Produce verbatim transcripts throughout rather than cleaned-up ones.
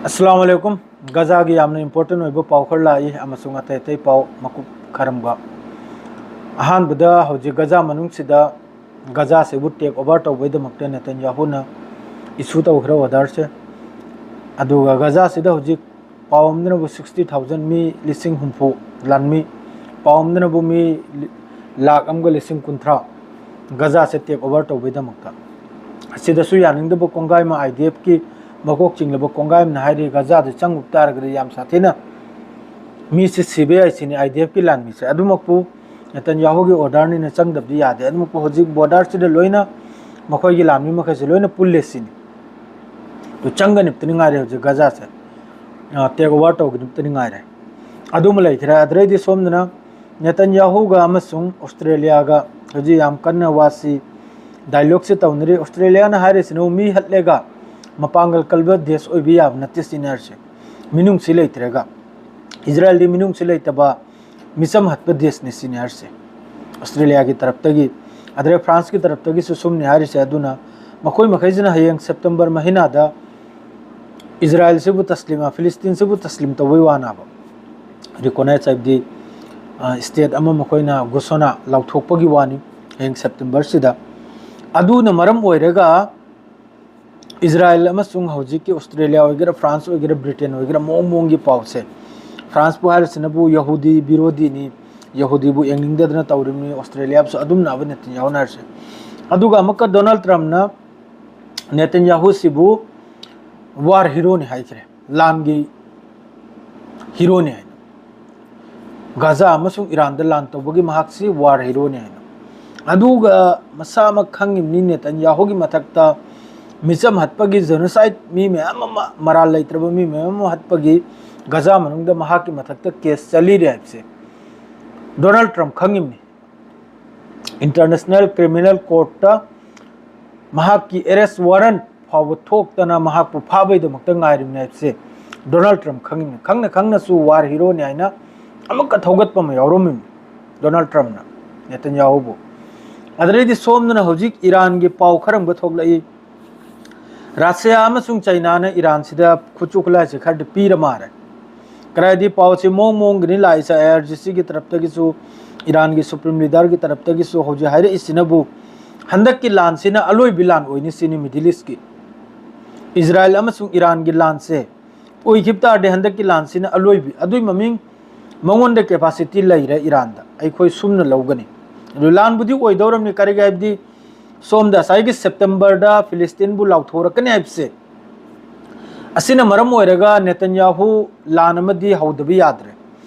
ꯑꯁꯂꯥꯃꯨ ꯑꯂꯥꯏꯀꯨꯝ꯫ ꯒꯖꯥꯒꯤ ꯌꯥꯝꯅ ꯏꯝꯄꯣꯔꯇꯦꯟ ꯑꯣꯏꯕ ꯄꯥꯎ ꯈꯔ ꯂꯥꯛꯏ, ꯑꯃꯁꯨꯡ ꯑꯇꯩ ꯑꯇꯩ ꯄꯥꯎ ꯃꯀꯨꯞ ꯈꯔ ꯑꯃꯒ꯫ ꯑꯍꯥꯟꯕꯗ, ꯍꯧꯖꯤꯛ ꯒꯖꯥ ꯃꯅꯨꯡꯁꯤꯗ ꯒꯖꯥꯁꯤꯕꯨ ꯇꯦꯛ ꯑꯣꯚꯔ ꯇꯧꯕꯩꯗꯃꯛꯇ ꯅꯦꯇꯟꯌꯥꯍꯨꯅ ꯏꯁꯨ ꯇꯧꯈ꯭ꯔ ꯑꯣꯔꯗꯔꯁꯦ꯫ ꯑꯗꯨꯒ ꯒꯖꯥꯁꯤꯗ ꯍꯧꯖꯤꯛ ꯄꯥꯎ ꯑꯃꯗꯅꯕꯨ ꯁꯤꯛꯁꯇꯤ ꯊꯥꯎꯖꯟ, ꯃꯤ ꯂꯤꯁꯤꯡ ꯍꯨꯝꯐꯨ ꯂꯥꯟꯃꯤ, ꯄꯥꯎ ꯑꯃꯗꯅꯕꯨ ꯃꯤ ꯂꯥꯛ ꯑꯃꯒ ꯂꯤꯁꯤꯡ ꯀꯨꯟꯊ꯭ꯔꯥ ꯒꯖꯥꯁꯦ ꯇꯦꯛ ꯑꯣꯚꯔ ꯇꯧꯕꯩꯗꯃꯛꯇ꯫ ꯑꯁꯤꯗꯁꯨ ꯌꯥꯅꯤꯡꯗꯕ ꯀꯣꯡꯒꯥꯏ ꯑꯃ, ꯑꯥꯏ ꯗꯤ ꯑꯦꯐꯀꯤ ꯃꯀꯣꯛ ꯆꯤꯡꯂꯕ ꯀꯣꯡꯒꯥꯏ ꯑꯃꯅ ꯍꯥꯏꯔꯤ, ꯒꯖꯥꯗ ꯆꯪꯉꯨ ꯇꯥꯔꯒꯗꯤ ꯌꯥꯝ ꯁꯥꯊꯤꯅ ꯃꯤꯁꯦ ꯁꯤꯕ ꯌꯥꯏ ꯁꯤꯅꯤ ꯑꯥꯏ ꯗꯤ ꯑꯦꯐꯀꯤ ꯂꯥꯟꯃꯤꯁꯦ꯫ ꯑꯗꯨꯃꯛꯄꯨ ꯅꯦꯇꯟꯌꯥꯍꯨꯒꯤ ꯑꯣꯔꯗꯔꯅꯤꯅ ꯆꯪꯗꯕꯗꯤ ꯌꯥꯗꯦ꯫ ꯑꯗꯨꯃꯛꯄꯨ ꯍꯧꯖꯤꯛ ꯕꯣꯔꯗꯔꯁꯤꯗ ꯂꯣꯏꯅ ꯃꯈꯣꯏꯒꯤ ꯂꯥꯟꯃꯤ ꯃꯈꯩꯁꯦ ꯂꯣꯏꯅ ꯄꯨꯜꯂꯦ ꯁꯤꯅꯤ꯫ ꯑꯗꯨ ꯆꯪꯒꯅꯤꯕꯇꯅꯤ ꯉꯥꯏꯔꯦ ꯍꯧꯖꯤꯛ ꯒꯖꯥꯁꯦ, ꯇꯦꯛ ꯑꯣꯚꯔ ꯇꯧꯒꯅꯤꯕꯇꯅꯤ ꯉꯥꯏꯔꯦ꯫ ꯑꯗꯨꯃ ꯂꯩꯈ꯭ꯔꯦ꯫ ꯑꯗꯨꯗꯩꯗꯤ ꯁꯣꯝꯗꯅ ꯅꯦꯇꯟꯌꯥꯍꯨꯒ ꯑꯃꯁꯨꯡ ꯑꯣꯁꯇ꯭ꯔꯦꯂꯤꯌꯥꯒ ꯍꯧꯖꯤꯛ ꯌꯥꯝ ꯀꯟꯅ ꯋꯥꯁꯤ, ꯗꯥꯏꯂꯣꯒꯁꯦ ꯇꯧꯅꯔꯤ꯫ ꯑꯣꯁꯇ꯭ꯔꯦꯂꯤꯌꯥꯅ ꯍꯥꯏꯔꯤꯁꯤꯅ ꯃꯤ ꯍꯠꯂꯦꯒ ꯃꯄꯥꯡꯒꯜ ꯀꯜꯕ ꯗꯦꯁ ꯑꯣꯏꯕ ꯌꯥꯕ ꯅꯠꯇꯦ ꯁꯤꯅꯤ ꯍꯥꯏꯔꯤꯁꯦ, ꯃꯤꯅꯨꯡꯁꯤ ꯂꯩꯇ꯭ꯔꯒ꯫ ꯏꯖꯔꯥꯌꯦꯜꯗꯤ ꯃꯤꯅꯨꯡꯁꯤ ꯂꯩꯇꯕ, ꯃꯤꯆꯝ ꯍꯠꯄ ꯗꯦꯁꯅꯤ ꯁꯤꯅꯤ ꯍꯥꯏꯔꯤꯁꯦ꯫ ꯑꯣꯁꯇ꯭ꯔꯦꯂꯤꯌꯥꯒꯤ ꯇꯔꯞꯇꯒꯤ, ꯑꯗꯩ ꯐ꯭ꯔꯥꯟꯁꯀꯤ ꯇꯔꯞꯇꯒꯤꯁꯨ ꯁꯨꯝꯅꯤ ꯍꯥꯏꯔꯤꯁꯦ꯫ ꯑꯗꯨꯅ ꯃꯈꯣꯏ ꯃꯈꯩꯁꯤꯅ ꯍꯌꯦꯡ ꯁꯦꯞꯇꯦꯝꯕꯔ ꯃꯍꯤꯅꯥꯗ ꯏꯖꯔꯥꯌꯦꯜꯁꯤꯕꯨ ꯇꯁꯂꯤꯝ, ꯐꯤꯂꯤꯁꯇꯤꯟꯁꯤꯕꯨ ꯇꯁꯂꯤꯝ ꯇꯧꯕꯩ ꯋꯥꯅꯦꯕ꯫ ꯔꯤꯀꯣꯅꯥꯏꯁ ꯍꯥꯏꯕꯗꯤ, ꯑ, ꯁ꯭ꯇꯦꯠ ꯑꯃ ꯃꯈꯣꯏꯅ ꯘꯣꯁꯣꯅꯥ ꯂꯥꯎꯊꯣꯛꯄꯒꯤ ꯋꯥꯅꯤ ꯍꯌꯦꯡ ꯁꯦꯞꯇꯦꯝꯕꯔꯁꯤꯗ꯫ ꯑꯗꯨꯅ ꯃꯔꯝ ꯑꯣꯏꯔꯒ ꯏꯖꯔꯥꯌꯦꯜ ꯑꯃꯁꯨꯡ ꯍꯧꯖꯤꯛꯀꯤ ꯑꯣꯁꯇ꯭ꯔꯦꯂꯤꯌꯥ ꯑꯣꯏꯒꯦꯔꯥ, ꯐ꯭ꯔꯥꯟꯁ ꯑꯣꯏꯒꯦꯔꯥ, ꯕ꯭ꯔꯤꯇꯦꯟ ꯑꯣꯏꯒꯦꯔꯥ, ꯃꯑꯣꯡ ꯃꯑꯣꯡꯒꯤ ꯄꯥꯎꯁꯦ꯫ ꯐ꯭ꯔꯥꯟꯁꯄꯨ ꯍꯥꯏꯔꯤꯁꯤꯅꯕꯨ ꯌꯍꯨꯗꯤ ꯕꯤꯔꯣꯙꯤꯅꯤ, ꯌꯍꯨꯗꯤꯕꯨ ꯌꯦꯡꯅꯤꯡꯗꯗꯅ ꯇꯧꯔꯤꯕꯅꯤ, ꯑꯣꯁꯇ꯭ꯔꯦꯂꯤꯌꯥꯕꯨꯁꯨ ꯑꯗꯨꯝꯅ ꯑꯕ ꯅꯦꯇꯟꯌꯥꯍꯨꯅ ꯍꯥꯏꯔꯤꯁꯦ꯫ ꯑꯗꯨꯒ ꯑꯃꯨꯛꯀ ꯗꯣꯅꯥꯜꯗ ꯇ꯭ꯔꯝꯞꯅ ꯅꯦꯇꯟꯌꯥꯍꯨꯁꯤꯕꯨ ꯋꯥꯔ ꯍꯤꯔꯣꯅꯤ ꯍꯥꯏꯈ꯭ꯔꯦ, ꯂꯥꯟꯒꯤ ꯍꯤꯔꯣꯅꯤ ꯍꯥꯏꯅ꯫ ꯒꯥꯖꯥ ꯑꯃꯁꯨꯡ ꯏꯔꯥꯟꯗ ꯂꯥꯟ ꯇꯧꯕꯒꯤ ꯃꯍꯥꯛꯁꯤ ꯋꯥꯔ ꯍꯤꯔꯣꯅꯤ ꯍꯥꯏꯅ꯫ ꯑꯗꯨꯒ ꯃꯁꯥꯃꯛ ꯈꯪꯉꯤꯕꯅꯤ, ꯅꯦꯇꯟꯌꯥꯍꯨꯒꯤ ꯃꯊꯛꯇ ꯃꯤꯆꯝ ꯍꯠꯄꯒꯤ, ꯖꯦꯅꯣꯁꯥꯏꯠ, ꯃꯤ ꯃꯌꯥꯝ ꯑꯃ, ꯃꯔꯥꯜ ꯂꯩꯇ꯭ꯔꯕ ꯃꯤ ꯃꯌꯥꯝ ꯑꯃ ꯍꯠꯄꯒꯤ ꯒꯥꯖꯥ ꯃꯅꯨꯡꯗ ꯃꯍꯥꯛꯀꯤ ꯃꯊꯛꯇ ꯀꯦꯁ ꯆꯠꯂꯤꯔꯦ ꯍꯥꯏꯕꯁꯦ ꯗꯣꯅꯥꯜꯗ ꯇ꯭ꯔꯝꯞ ꯈꯪꯉꯤꯕꯅꯤ꯫ ꯏꯟꯇꯔꯅꯦꯁꯅꯦꯜ ꯀ꯭ꯔꯤꯃꯤꯅꯦꯜ ꯀꯣꯔꯠꯇ ꯃꯍꯥꯛꯀꯤ ꯑꯦꯔꯦꯁ ꯋꯥꯔꯟ ꯐꯥꯎꯕ ꯊꯣꯛꯇꯅ ꯃꯍꯥꯛꯄꯨ ꯐꯥꯕꯩꯗꯃꯛꯇ ꯉꯥꯏꯔꯤꯕꯅꯤ ꯍꯥꯏꯕꯁꯦ ꯗꯣꯅꯥꯜꯗ ꯇ꯭ꯔꯝꯞ ꯈꯪꯉꯤꯕꯅꯤ꯫ ꯈꯪꯅ ꯈꯪꯅꯁꯨ ꯋꯥꯔ ꯍꯤꯔꯣꯅꯤ ꯍꯥꯏꯅ ꯑꯃꯨꯛꯀ ꯊꯧꯒꯠꯄ ꯑꯃ ꯌꯥꯎꯔꯝꯃꯤꯕꯅꯤ ꯗꯣꯅꯥꯜꯗ ꯇ꯭ꯔꯝꯞꯅ ꯅꯦꯇꯟꯌꯥꯍꯨꯕꯨ꯫ ꯑꯗꯨꯗꯩꯗꯤ ꯁꯣꯝꯗꯅ ꯍꯧꯖꯤꯛ ꯏꯔꯥꯟꯒꯤ ꯄꯥꯎ ꯈꯔ ꯑꯃꯒ ꯊꯣꯛꯂꯛꯏ꯫ ꯔꯁꯤꯌꯥ ꯑꯃꯁꯨꯡ ꯆꯩꯅꯥꯅ ꯏꯔꯥꯟꯁꯤꯗ ꯈꯨꯠꯁꯨ ꯈꯨꯠꯂꯥꯏꯁꯦ ꯈꯔꯗꯤ ꯄꯤꯔ ꯃꯥꯜꯂꯦ꯫ ꯀꯗꯥꯏꯗꯤ ꯄꯥꯎꯁꯦ ꯃꯑꯣꯡ ꯃꯑꯣꯡꯒꯤꯅꯤ ꯂꯥꯛꯏꯁꯦ꯫ ꯑꯥꯏ ꯑꯥꯔ ꯖꯤ ꯁꯤꯒꯤ ꯇꯔꯞꯇꯒꯤꯁꯨ, ꯏꯔꯥꯟꯒꯤ ꯁꯨꯄ꯭ꯔꯤꯝ ꯂꯤꯗꯔꯒꯤ ꯇꯔꯞꯇꯒꯤꯁꯨ ꯍꯧꯖꯤꯛ ꯍꯥꯏꯔꯛꯏꯁꯤꯅꯕꯨ ꯍꯟꯗꯛꯀꯤ ꯂꯥꯟꯁꯤꯅ ꯑꯂꯣꯏꯕꯤ ꯂꯥꯟ ꯑꯣꯏꯅꯤ ꯁꯤꯅꯤ ꯃꯤꯗꯤꯜ ꯏꯁꯀꯤ꯫ ꯏꯖꯔꯥꯏꯜ ꯑꯃꯁꯨꯡ ꯏꯔꯥꯟꯒꯤ ꯂꯥꯟꯁꯦ ꯑꯣꯏꯈꯤꯕ ꯇꯥꯔꯗꯤ ꯍꯟꯗꯛꯀꯤ ꯂꯥꯟꯁꯤꯅ ꯑꯂꯣꯏꯕꯤ꯫ ꯑꯗꯨꯏ ꯃꯃꯤꯡ ꯃꯉꯣꯟꯗ ꯀꯦꯄꯥꯁꯤꯇꯤ ꯂꯩꯔꯦ ꯏꯔꯥꯟꯗ, ꯑꯩꯈꯣꯏ ꯁꯨꯝꯅ ꯂꯧꯒꯅꯤ꯫ ꯑꯗꯨ ꯂꯥꯟꯕꯨꯗꯤ ꯑꯣꯏꯗꯧꯔꯝꯅꯤ, ꯀꯔꯤꯒꯤ ꯍꯥꯏꯕꯗꯤ ꯁꯣꯝꯗ ꯉꯁꯥꯏꯒꯤ ꯁꯦꯞꯇꯦꯝꯕꯔꯗ ꯐꯤꯂꯤꯁꯇꯤꯟꯕꯨ ꯂꯥꯎꯊꯣꯔꯛꯀꯅꯤ ꯍꯥꯏꯕꯁꯦ, ꯑꯁꯤꯅ ꯃꯔꯝ ꯑꯣꯏꯔꯒ ꯅꯦꯇꯟꯌꯥꯍꯨ ꯂꯥꯟ ꯑꯃꯗꯤ ꯍꯧꯗꯕ ꯌꯥꯗ꯭ꯔꯦ꯫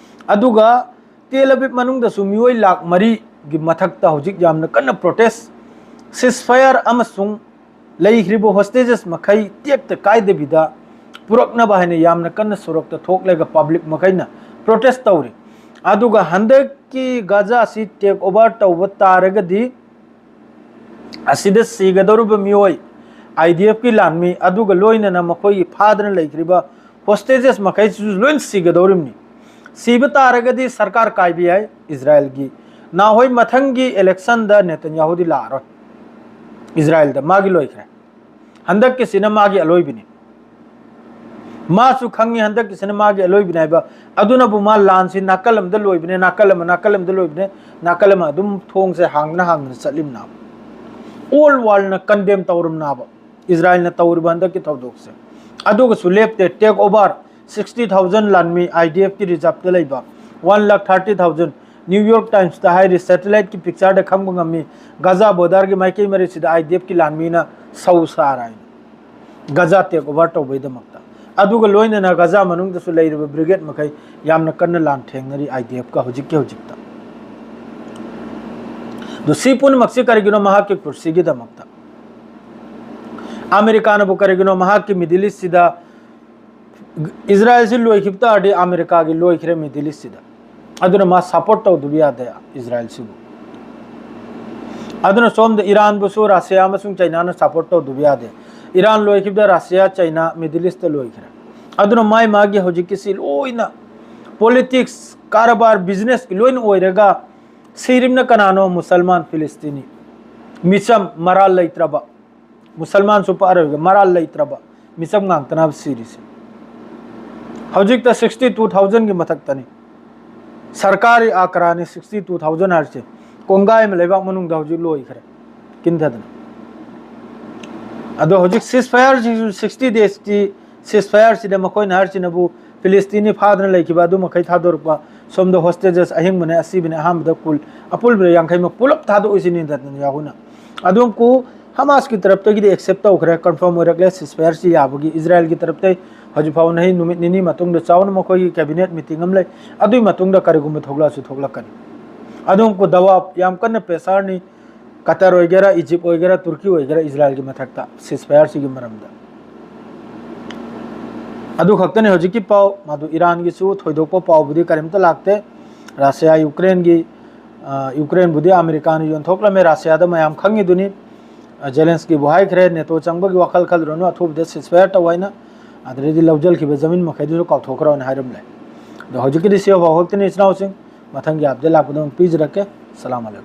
ꯑꯗꯨꯒ ꯇꯦꯜ ꯑꯕꯤꯕ ꯃꯅꯨꯡꯗꯁꯨ ꯃꯤꯑꯣꯏ ꯂꯥꯈ ꯃꯔꯤꯒꯤ ꯃꯊꯛꯇ ꯍꯧꯖꯤꯛ ꯌꯥꯝꯅ ꯀꯟꯅ ꯄ꯭ꯔꯣꯇꯦꯁ, ꯁꯤꯁꯐꯥꯌꯔ ꯑꯃꯁꯨꯡ ꯂꯩꯈ꯭ꯔꯤꯕ ꯍꯣꯁꯇꯦꯖꯦꯁ ꯃꯈꯩ ꯇꯦꯛꯇ ꯀꯥꯏꯗꯕꯤꯗ ꯄꯨꯔꯛꯅꯕ ꯍꯥꯏꯅ ꯌꯥꯝꯅ ꯀꯟꯅ ꯁꯣꯔꯣꯛꯇ ꯊꯣꯛꯂꯒ ꯄꯕ꯭ꯂꯤꯛ ꯃꯈꯩꯅ ꯄ꯭ꯔꯣꯇꯦꯁ ꯇꯧꯔꯤ꯫ ꯑꯗꯨꯒ ꯍꯟꯗꯛꯀꯤ ꯒꯥꯖꯥ ꯑꯁꯤ ꯇꯦꯛ ꯑꯣꯚꯔ ꯇꯧꯕ ꯇꯥꯔꯒꯗꯤ ꯑꯁꯤꯗ ꯁꯤꯒꯗꯧꯔꯤꯕ ꯃꯤꯑꯣꯏ, ꯑꯥꯏ ꯗꯤ ꯑꯦꯐꯀꯤ ꯂꯥꯟꯃꯤ, ꯑꯗꯨꯒ ꯂꯣꯏꯅꯅ ꯃꯈꯣꯏꯒꯤ ꯐꯥꯗꯅ ꯂꯩꯈ꯭ꯔꯤꯕ ꯍꯣꯁꯇꯦꯖꯦꯁ ꯃꯈꯩꯁꯤꯁꯨ ꯂꯣꯏ ꯁꯤꯒꯗꯧꯔꯤꯕꯅꯤ꯫ ꯁꯤꯕ ꯇꯥꯔꯒꯗꯤ ꯁꯔꯀꯥꯔ ꯀꯥꯏꯕ ꯌꯥꯏ ꯏꯖꯔꯥꯏꯜꯒꯤ꯫ ꯅꯍꯥꯟꯋꯥꯏ ꯃꯊꯪꯒꯤ ꯏꯂꯦꯛꯁꯟꯗ ꯅꯦꯇꯟꯌꯥꯍꯨꯗꯤ ꯂꯥꯛꯑꯔꯣꯏ ꯏꯖꯔꯥꯏꯜꯗ, ꯃꯥꯒꯤ ꯂꯣꯏꯈ꯭ꯔꯦ꯫ ꯍꯟꯗꯛꯀꯤꯁꯤꯅ ꯃꯥꯒꯤ ꯑꯂꯣꯏꯕꯤꯅꯤ꯫ ꯃꯥꯁꯨ ꯈꯪꯉꯤ ꯍꯟꯗꯛꯀꯤꯁꯤꯅ ꯃꯥꯒꯤ ꯑꯂꯣꯏꯕꯤꯅꯤ ꯍꯥꯏꯕ꯫ ꯑꯗꯨꯅꯕꯨ ꯃꯥ ꯂꯥꯟꯁꯤ ꯅꯥꯀꯜ ꯑꯃꯗ ꯂꯣꯏꯕꯅꯦ, ꯅꯥꯀꯜ ꯑꯃ, ꯅꯥꯀꯜ ꯑꯃꯗ ꯂꯣꯏꯕꯅꯦ, ꯅꯥꯀꯜ ꯑꯃ ꯑꯗꯨꯝ ꯊꯣꯡꯁꯦ ꯍꯥꯡꯗꯅ ꯍꯥꯡꯗꯅ ꯆꯠꯂꯤꯕꯅꯦꯕ꯫ ꯑꯣꯜ ꯋꯥꯔꯜꯅ ꯀꯟꯗꯦꯝ ꯇꯧꯔꯝꯅꯦꯕ ꯏꯖꯔꯥꯏꯜꯅ ꯇꯧꯔꯤꯕ ꯍꯟꯗꯛꯀꯤ ꯊꯧꯗꯣꯛꯁꯦ꯫ ꯑꯗꯨꯒꯁꯨ ꯂꯦꯞꯇꯦ꯫ ꯇꯦꯛ ꯑꯣꯚꯔ, ꯁꯤꯛꯁꯇꯤ ꯊꯥꯎꯖꯟ ꯂꯥꯟꯃꯤ ꯑꯥꯏ ꯗꯤ ꯑꯦꯐꯀꯤ ꯔꯤꯖꯥꯞꯇ ꯂꯩꯕ, one lakh thirty thousand. New York ꯇꯥꯏꯝꯁꯇ ꯍꯥꯏꯔꯤ, ꯁꯦꯇꯦꯂꯥꯏꯠꯀꯤ ꯄꯤꯛꯆꯔꯗ ꯈꯪꯕ ꯉꯝꯃꯤ, ꯒꯥꯖꯥ ꯕꯣꯔꯗꯔꯒꯤ ꯃꯥꯏꯀꯩ ꯃꯔꯤꯁꯤꯗ ꯑꯥꯏ ꯗꯤ ꯑꯦꯐꯀꯤ ꯂꯥꯟꯃꯤꯅ ꯁꯧ ꯁꯥꯔ ꯍꯥꯏꯅ꯫ ꯒꯥꯖꯥ ꯇꯦꯛ ꯑꯣꯚꯔ ꯇꯧꯕꯩꯗꯃꯛꯇ꯫ ꯑꯗꯨꯒ ꯂꯣꯏꯅꯅ ꯒꯥꯖꯥ ꯃꯅꯨꯡꯗꯁꯨ ꯂꯩꯔꯤꯕ ꯕ꯭ꯔꯤꯒꯦꯗ ꯃꯈꯩ ꯌꯥꯝꯅ ꯀꯟꯅ ꯂꯥꯟꯊꯦꯡꯅꯔꯤ ꯑꯥꯏ ꯗꯤ ꯑꯦꯐꯀ ꯍꯧꯖꯤꯛꯀꯤ ꯍꯧꯖꯤꯛꯇ꯫ ꯑꯗꯨ ꯁꯤ ꯄꯨꯝꯅꯃꯛꯁꯤ ꯀꯔꯤꯒꯤꯅꯣ? ꯃꯍꯥꯛꯀꯤ ꯀꯨꯔꯁꯤꯒꯤꯗꯃꯛꯇ꯫ ꯑꯃꯦꯔꯤꯀꯥꯅꯕꯨ ꯀꯔꯤꯒꯤꯅꯣ ꯃꯍꯥꯛꯀꯤ ꯃꯤꯗꯤꯜ ꯏꯁꯁꯤꯗ, ꯏꯖꯔꯥꯏꯜꯁꯤ ꯂꯣꯏꯈꯤꯕ ꯇꯥꯔꯗꯤ ꯑꯃꯦꯔꯤꯀꯥꯒꯤ ꯂꯣꯏꯈ꯭ꯔꯦ ꯃꯤꯗꯤꯜ ꯏꯁꯁꯤꯗ꯫ ꯑꯗꯨꯅ ꯃꯥ ꯁꯄꯣꯔꯠ ꯇꯧꯗꯕ ꯌꯥꯗꯦ ꯏꯖꯔꯥꯏꯜꯁꯤꯕꯨ꯫ ꯑꯗꯨꯅ ꯁꯣꯝꯗ ꯏꯔꯥꯟꯕꯨꯁꯨ ꯔꯁꯤꯌꯥ ꯑꯃꯁꯨꯡ ꯆꯩꯅꯥꯅ ꯁꯄꯣꯔꯠ ꯇꯧꯗꯕ ꯌꯥꯗꯦ꯫ ꯏꯔꯥꯟ ꯂꯣꯏꯈꯤꯕꯗ ꯔꯁꯤꯌꯥ, ꯆꯩꯅꯥ, ꯃꯤꯗꯤꯜ ꯏꯁꯇ ꯂꯣꯏꯈ꯭ꯔꯦ꯫ ꯑꯗꯨꯅ ꯃꯥꯏ ꯃꯥꯒꯤ ꯍꯧꯖꯤꯛꯀꯤꯁꯤ ꯂꯣꯏꯅ ꯄꯣꯂꯤꯇꯤꯛꯁ, ꯀꯔꯕꯥꯔ, ꯕꯤꯖꯤꯅꯦꯁꯀꯤ ꯂꯣꯏꯅ ꯑꯣꯏꯔꯒ ꯁꯤꯔꯤꯝꯅ ꯀꯅꯥꯅꯣ? ꯃꯨꯁꯜꯃꯥꯟ ꯐꯤꯂꯤꯁꯇꯤꯅꯤ, ꯃꯤꯆꯝ ꯃꯔꯥꯜ ꯂꯩꯇ꯭ꯔꯕ꯫ ꯃꯨꯁꯜꯃꯥꯟꯁꯨ ꯄꯛꯑꯔꯣꯏꯒ ꯃꯔꯥꯜ ꯂꯩꯇ꯭ꯔꯕ ꯃꯤꯆꯝ ꯉꯥꯛꯇꯅꯕ ꯁꯤꯔꯤꯁꯦ꯫ ꯍꯧꯖꯤꯛꯇ sixty two thousand ꯒꯤ ꯃꯊꯛꯇꯅꯤ꯫ ꯁꯔꯀꯥꯔꯤ ꯑꯥꯀ꯭ꯔꯥꯅꯤ sixty two thousand ꯍꯥꯏꯔꯤꯁꯦ꯫ ꯀꯣꯡꯒꯥꯏ ꯑꯃ ꯂꯩꯕꯥꯛ ꯃꯅꯨꯡꯗ ꯍꯧꯖꯤꯛ ꯂꯣꯏꯈ꯭ꯔꯦ ꯀꯤꯟꯊꯗꯅ꯫ ꯑꯗꯣ ꯍꯧꯖꯤꯛ ceasefire ꯁꯤꯁꯨ sixty days ꯀꯤ ceasefire ꯁꯤꯗ ꯃꯈꯣꯏꯅ ꯍꯥꯏꯔꯤꯁꯤꯅꯕꯨ ꯐꯤꯂꯤꯁꯇꯤꯅꯤ ꯐꯥꯗꯅ ꯂꯩꯈꯤꯕ ꯑꯗꯨ ꯃꯈꯩ ꯊꯥꯗꯣꯔꯛꯄ, ꯁꯣꯝꯗ hostages ꯑꯍꯤꯡꯕꯅꯦ ꯑꯁꯤꯕꯅꯦ ꯑꯍꯥꯟꯕꯗ ꯀꯨꯜ, ꯑꯄꯨꯟꯕꯗ ꯌꯥꯡꯈꯩꯃꯛ ꯄꯨꯂꯞ ꯊꯥꯗꯣꯛꯏꯁꯤꯅꯤ ꯅꯦꯇꯟꯌꯥꯍꯨꯅ꯫ ꯑꯗꯨꯝ ꯀꯨ ꯍꯃꯥꯁꯀꯤ ꯇꯔꯞꯇꯒꯤꯗꯤ accept ꯇꯧꯈ꯭ꯔꯦ, confirm ꯑꯣꯏꯔꯛꯂꯦ ceasefire ꯁꯤ ꯌꯥꯕꯒꯤ꯫ ꯏꯖꯔꯥꯏꯜꯒꯤ ꯇꯔꯞꯇꯩ ꯍꯧꯖꯤꯛ ꯐꯥꯎ ꯅꯍꯩ ꯅꯨꯃꯤꯠ ꯅꯤꯅꯤ ꯃꯇꯨꯡꯗ ꯆꯥꯎꯅ ꯃꯈꯣꯏꯒꯤ cabinet meeting ꯑꯃ ꯂꯩ, ꯑꯗꯨꯒꯤ ꯃꯇꯨꯡꯗ ꯀꯔꯤꯒꯨꯝꯕ ꯊꯣꯛꯂꯛꯑꯁꯨ ꯊꯣꯛꯂꯛꯀꯅꯤ꯫ ꯑꯗꯨꯝ ꯀꯨ ꯗꯕꯥꯕ ꯌꯥꯝ ꯀꯟꯅ pressure ꯅꯤ, ꯀꯇꯔ ꯑꯣꯏꯒꯦꯔꯥ, ꯏꯖꯤꯞ ꯑꯣꯏꯒꯦꯔꯥ, ꯇꯨꯔꯀꯤ ꯑꯣꯏꯒꯦꯔꯥ, ꯏꯖꯔꯥꯏꯜꯒꯤ ꯃꯊꯛꯇ ceasefire ꯁꯤꯒꯤ ꯃꯔꯝꯗ꯫ ꯑꯗꯨ ꯈꯛꯇꯅꯤ ꯍꯧꯖꯤꯛꯀꯤ ꯄꯥꯎ꯫ ꯃꯗꯨ ꯏꯔꯥꯟꯒꯤꯁꯨ ꯊꯣꯏꯗꯣꯛꯄ ꯄꯥꯎꯕꯨꯗꯤ ꯀꯔꯤꯝꯇ ꯂꯥꯛꯇꯦ꯫ ꯔꯁꯤꯌꯥ ꯌꯨꯀ꯭ꯔꯦꯟꯒꯤ, ꯑ, ꯌꯨꯀ꯭ꯔꯦꯟꯕꯨꯗꯤ ꯑꯃꯦꯔꯤꯀꯥꯅ ꯌꯣꯟꯊꯣꯛꯂꯝꯃꯦ, ꯔꯁꯤꯌꯥꯗ ꯃꯌꯥꯝ ꯈꯪꯉꯤꯗꯨꯅꯤ꯫ ꯑ, ꯖꯦꯂꯦꯟꯁꯀꯤꯕꯨ ꯍꯥꯏꯈ꯭ꯔꯦ, ꯅꯦꯇꯣ ꯆꯪꯕꯒꯤ ꯋꯥꯈꯜ ꯈꯜꯂꯨꯔꯅꯨ, ꯑꯊꯨꯕꯗ ceasefire ꯇꯧ ꯍꯥꯏꯅ, ꯑꯗꯨꯗꯩꯗꯤ ꯂꯧꯖꯈꯤꯕ ꯖꯃꯤꯟ ꯃꯈꯩꯗꯨꯁꯨ ꯀꯥꯎꯊꯣꯛꯈ꯭ꯔꯣ ꯍꯥꯏꯅ ꯍꯥꯏꯔꯝꯂꯦ꯫ ꯑꯗꯣ ꯍꯧꯖꯤꯛꯀꯤꯗꯤ ꯁꯤ ꯐꯥꯎ ꯈꯛꯇꯅꯤ ꯏꯆꯤꯟ ꯏꯅꯥꯎꯁꯤꯡ, ꯃꯊꯪꯒꯤ update ꯂꯥꯛꯄꯗ ꯑꯃꯨꯛ ꯄꯤꯖꯔꯛꯀꯦ꯫ ꯁꯂꯥꯝ ꯑꯂꯩꯀꯨꯝ꯫